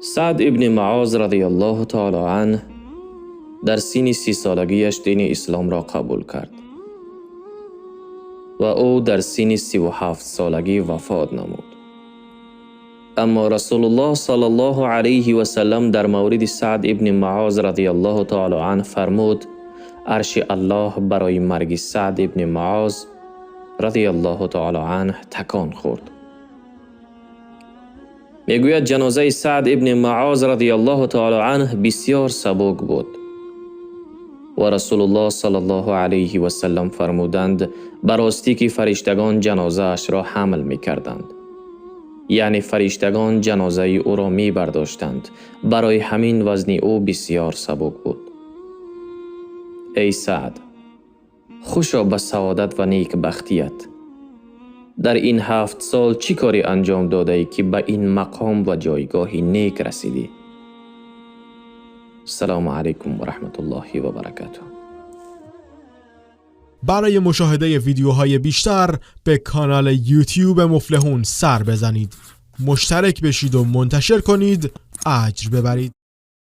Саъд ибни Муоз радиаллоҳу таъоло анҳ дар синни 30 солагиаш дини исломро қабул кард ва ӯ дар синни 37 солагӣ вафот намуд. Аммо Расулуллоҳ саллаллоҳу алайҳи васаллам дар мавриди Саъд ибни Муоз радиаллоҳу таъоло анҳ фармуд: арши Аллоҳ барои марги Саъд ибни Муоз радиаллоҳу таъоло анҳ такон хӯрд. Мегӯяд, ҷанозаи Саъд ибни Муоз радиаллоҳу таъоло анҳ бисёр сабук буд ва Расулуллоҳ саллаллоҳу алайҳи васаллам фармуданд: ба ростӣ ки фариштагон ҷанозаашро ҳамл мекарданд, яъне фариштагон ҷанозаи ӯро мебардоштанд. Барои ҳамин вазни ӯ бисёр сабук буд. Эй Саъд, хушо ба саодат ва некбахтият! Дар ин 7 сол чӣ коре анҷом додаӣ, ки ба ин мақом ва ҷойгоҳи нек расидӣ? Салому алайкум ва раҳматуллоҳи ва баракатуҳ. برای مشاهده ویدیوهای بیشتر به کانال یوتیوب مفلحون سر بزنید، مشترک بشید و منتشر کنید، اجر ببرید.